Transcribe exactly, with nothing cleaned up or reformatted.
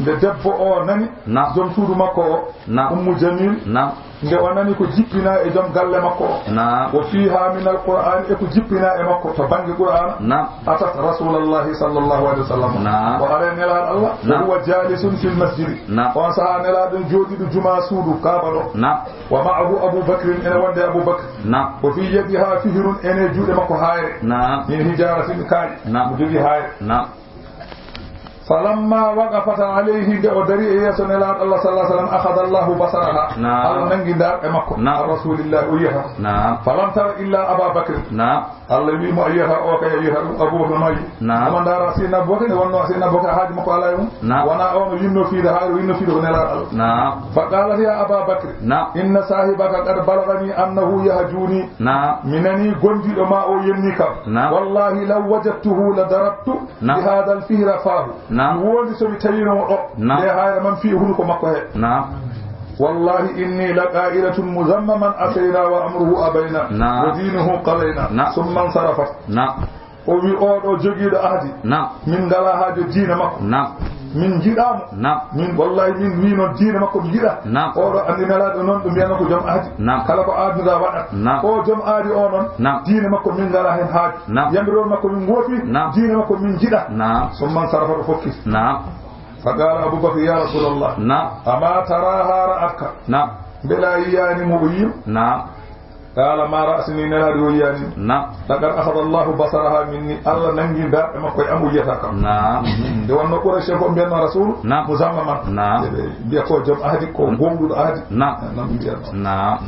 Nde debbo o nani, naam, joom suudu makko o, naam, Ummu Jamil, naam, nde o nani ko jippinaa e joom galle makko o, naam, wa fiihaa minal Qur'aani, e ko jippinaa e makko to bannge Qur'aana, naam, atat Rasuulallahi sallallahu alayhi wa sallam. Naam. O ari e Nelaaɗo Allah, naam, wa huwa jaalisun fil masjidi. Naam. On sahaa Nelaaɗo on jooɗiiɗo jumaa suudu Kaaba ɗo. Naam. Wa ma'ahu Abu Bakrin, ene wonde Abu Bakr. Naam. Wa fii yadihaa fihrun, ene juuɗe makko haayre. Naam. Min hijaaratin, kaaƴe. Naam. Mo jogii haayre. Naam. Falamma waqafat alayhi, nde o dari e yeeso Nelaaɗo Allah sallallahu alayhi wa sallam, akhadha Allahu basaraha. Naam. Allah nangi ndaarɗe makko. Naam. An Rasulillahi, o yiyata. Naam. Falam tara illa Aba Bakr. Naam. Allah wi mo, a yiyata o kay, a yiyata ɗum, Abu Bakr maayi. Naam. Omo ndaara Seydina Abu Bakr, nde wonno Seydina Abu Bakr haaji makko alaa e mum. Naam. Wona on o yinno fiide haayre, o yinno fiide ko Nelaaɗo Allah. Naam. Fa qalat ya Aba Bakr, naam, inna sahibaka qad balagani annahu yahjuni. Naam. Mi nani gondiiɗo ma o yenni kam. Naam. Wallahi law wajadtuhu la darabtu, naam, bi hadha al fihra fahu. Naam. Mi wondi so mi tawino mo ɗo. Naam. Nde haayre man fii hunuko makko he. Naam. Wallahi inni la qa'ilatun muzammaman atayna wa amruhu abayna. Naam. Wa dinuhu qalayna. Naam. Summa nsarafat. Naam. O wi oɗo jogiiɗo ahdi. Naam. Min ngala haajo diina makko. Naam. Min njiɗa mo. Naam. Min wallahi min wi noon diina makko mi yiɗa. Naam. Oɗo andi Nelaaɗo noon ɗum mbiyano ko joom ahdi. Naam. Kala ko adduda waɗat. Naam. O joom ahdi o noon. Naam. Diina makko min ngala hen haaju. Naam. Yamiroore makko min goofi. Naam. Diina makko min njiɗa. Naam. Summa nsarafa, o fokkiti. Naam. Fa qala Abu Bakr, ya Rasulallah. Naam. Ama taraha ra'atka. Naam. Mbela yiyaani mo o yiima? Naam. Qala ma ra'sini, Nelaaɗo o yiyaani. Naam. Laqad akhadha Allahu basaraha minni. Allah nangi ndaarɗe makko e am, o yiyata kam. Naam. Nde wonno Quraysh en ko mbiyatno Rasul. Naam. Muzammaman. Naam. Ɓe mbiya ko joom ahdi, ko gonɗuɗo ahdi. Naam. Noon ɓe mbiyatno. Naam.